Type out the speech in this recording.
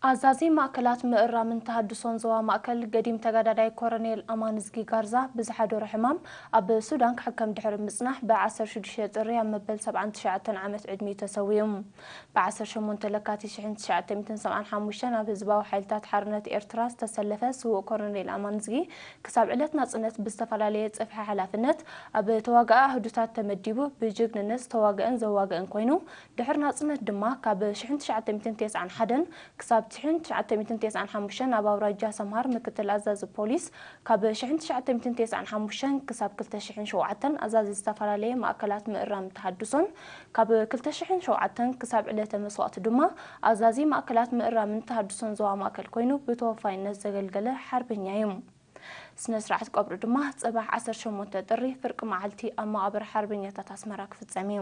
ኣዛዚ ማእከላት ምእራምን ተሃድሶን ዞባ ማእከል ገዲም ተጋዳላይ ኮረኔል ኣማንዝጊ ጋርዛ ብዝሓደሮ ሕማም ኣብ ሱዳን ክሕከም ድሕሪ ምጽናሕ ብ16 ጥሪ ኣብ መበል 79 ዓመት ዕድሚኡ ተሰዊኡ። ብ18 ለካቲት 1975 ኣብ ህዝባዊ ሓይልታት ሓርነት ኤርትራ ዝተሰለፈ ስዉእ ኮረኔል ኣማንዝጊ ክሳብ ዕለት ናጽነት ብዝተፈላለየ ጽፍሒ ሓላፍነት ኣብ ተዋጋኢ ኣህዱታት ተመዲቡ ብጅግንነት ዝተዋገአን ዘዋገአን ኮይኑ ድሕሪ ናጽነት ድማ ካብ 1991 ክሳብ 1995 ኣብ ኣውራጃ ሰምሃር ምክትል ኣዛዚ ፖሊስ፣ ካብ 1995 ክሳብ 2007 ኣዛዚ ዝተፈላለየ ማእከላት ምእራም ተሃድሶን፣ ካብ 2007 ክሳብ ዕለተ መስዋእቱ ድማ ኣዛዚ ማእከላት ምእራምን ተሃድሶን ዞባ ማእከል ኮይኑ ብተወፋይነት ዘገልገለ ሓርበኛ እዩ። ስነ ስርዓት ቀብሩ ድማ ጽባሕ 18 ጥሪ ፍርቂ መዓልቲ ኣብ መቓብር ሓርበኛታት ኣስመራ ክፍጸም እዩ።